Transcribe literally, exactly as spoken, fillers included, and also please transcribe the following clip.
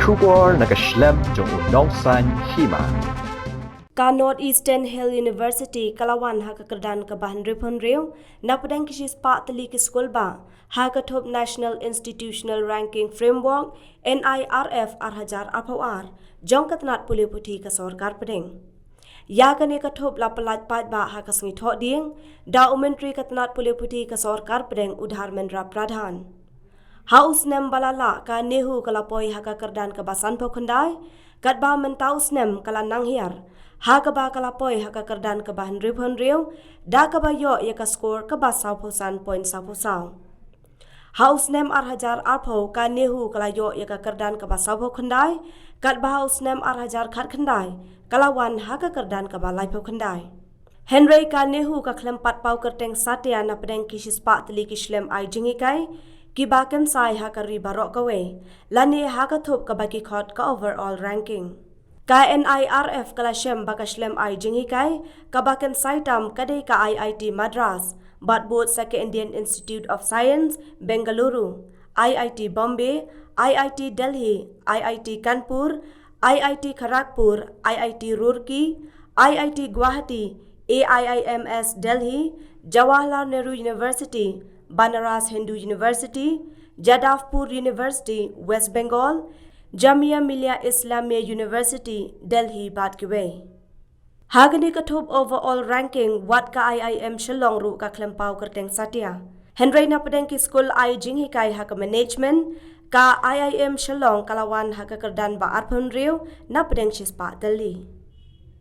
Khubor na ka shlem jong u nongsan hima. Ka North Eastern Hill University ka la wan ha ka kyrdan kaba hynriewphew hynriew na pdeng ki shispah tylli ki skul bah ha ka thup National Institutional Ranking Framework, N I R F, ar hajar arphew ar jong ka tnat pule puthi ka sorkar pdeng. Ïa kane ka thup la pyllait paidbah ha ka sngi Thohdieng da u Myntri ka tnat pule puthi ka sorkar pdeng u Dharmendra Pradhan. Ha u snem ba la lah ka NEHU ka la poi ha ka kyrdan kaba sanphew khyndai, katba mynta u snem ka la nang hiar ha kaba ka la poi ha ka kyrdan kaba hynriewphew hynriew da kaba ïoh ïa ka score kaba sawphew san point sawphew saw. Ha u snem ar hajar arphew ka NEHU ka la ïoh ïa ka kyrdan kaba sawphew khyndai, katba ha u snem ar hajar khatkhyndai ka la wan ha ka kyrdan kaba laiphew khyndai. Hynrei ka NEHU ka khlem pat paw kyrteng satia na pdeng ki shispah tylli ki shlem ai jinghikai kiba kynsai ha ka ri baroh kawei lane ha ka thup kaba ki khot ka overall ranking. Ka N I R F ka la shem ba ka shlem ai jinghikai kaba kynsai tam ka dei ka I I T Madras, bad bud sa ka Indian Institute of Science, Bengaluru, I I T Bombay, I I T Delhi, I I T Kanpur, I I T Kharagpur, I I T Roorkee, I I T Guwahati, A I I M S Delhi, Jawaharlal Nehru University, Banaras Hindu University, Jadavpur University, West Bengal, Jamia Millia Islamia University, Delhi bad kiwei. Ha kane ka thup overall ranking, wat ka I I M Shillong ruh ka khlem paw kyrteng satia. Hynrei na pdeng ki skul ai jinghikai ha ka management, ka I I M Shillong ka la wan ha ka kyrdan ba arphew hynriew na pdeng shispah tylli.